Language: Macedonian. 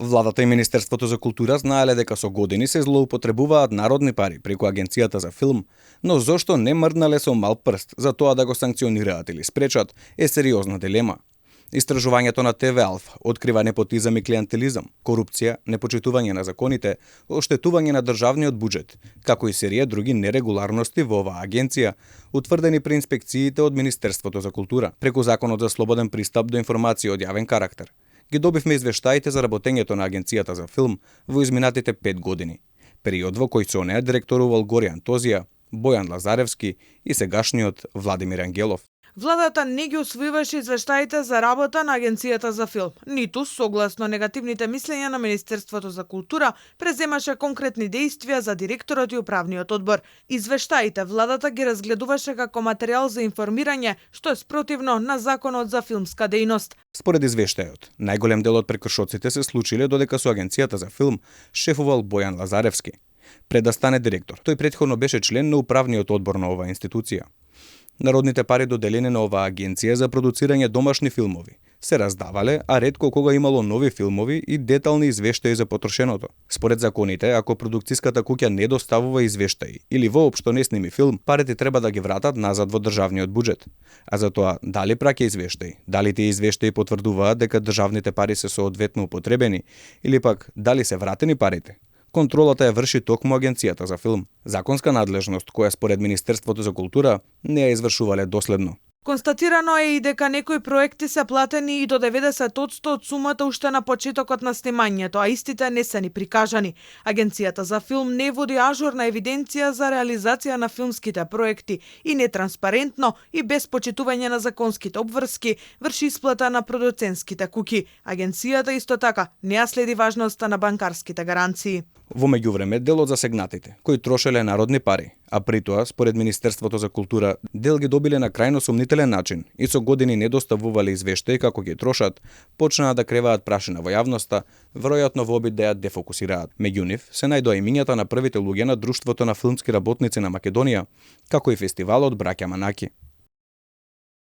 Владата и Министерството за култура знаеле дека со години се злоупотребуваат народни пари преку Агенцијата за филм, но зошто не мрднале со мал прст за тоа да го санкционираат или спречат е сериозна дилема. Истражувањето на ТВ Алфа открива непотизам и клиентелизам, корупција, непочитување на законите, оштетување на државниот буџет, како и серија други нерегуларности во оваа агенција, утврдени при инспекциите од Министерството за култура, преку Законот за слободен пристап до информации од јавен карактер. Ги добивме извештаите за работењето на Агенцијата за филм во изминатите 5 години. Период во кој со неа директорувал Горијан Тозија, Бојан Лазаревски и сегашниот Владимир Ангелов. Владата не ги усвоиваше извештаите за работа на Агенцијата за филм, ниту согласно негативните мислења на Министерството за култура преземаше конкретни действија за директорот и управниот одбор. Извештаите владата ги разгледуваше како материјал за информирање, што е спротивно на Законот за филмска дејност. Според извештајот, најголем дел од прекршоците се случиле додека со Агенцијата за филм шефувал Бојан Лазаревски. Пред да стане директор, тој претходно беше член на управниот одбор на оваа институција. Народните пари доделени на оваа агенција за продуцирање домашни филмови се раздавале, а ретко кога имало нови филмови и детални извештаи за потрошеното. Според законите, ако продукцијската куќа не доставува извештаи или воопшто не сними филм, парите треба да ги вратат назад во државниот буџет. А за тоа, дали праќа извештаи, дали тие извештаи потврдуваат дека државните пари се соодветно употребени или пак дали се вратени парите, контролата ја врши токму Агенцијата за филм. Законска надлежност, која според Министерството за култура не ја извршувале доследно. Констатирано е и дека некои проекти се платени и до 90% од сумата уште на почетокот на снимањето, а истите не се ни прикажани. Агенцијата за филм не води ажурна евиденција за реализација на филмските проекти и нетранспарентно и без почитување на законските обврски врши исплата на продуцентските куќи. Агенцијата исто така не ја следи важноста на банкарските гаранции. Во меѓувреме, дел од засегнатите, кои трошеле народни пари, а при тоа, според Министерството за култура, дел ги добиле на крајно сумнителен начин и со години не доставувале извештаи како ги трошат, почнаа да креваат прашина во јавноста, веројатно во обид да ја дефокусираат. Меѓу нив се најдоа имињата на првите луѓе на Друштвото на филмски работници на Македонија, како и фестивалот Браќа Манаки.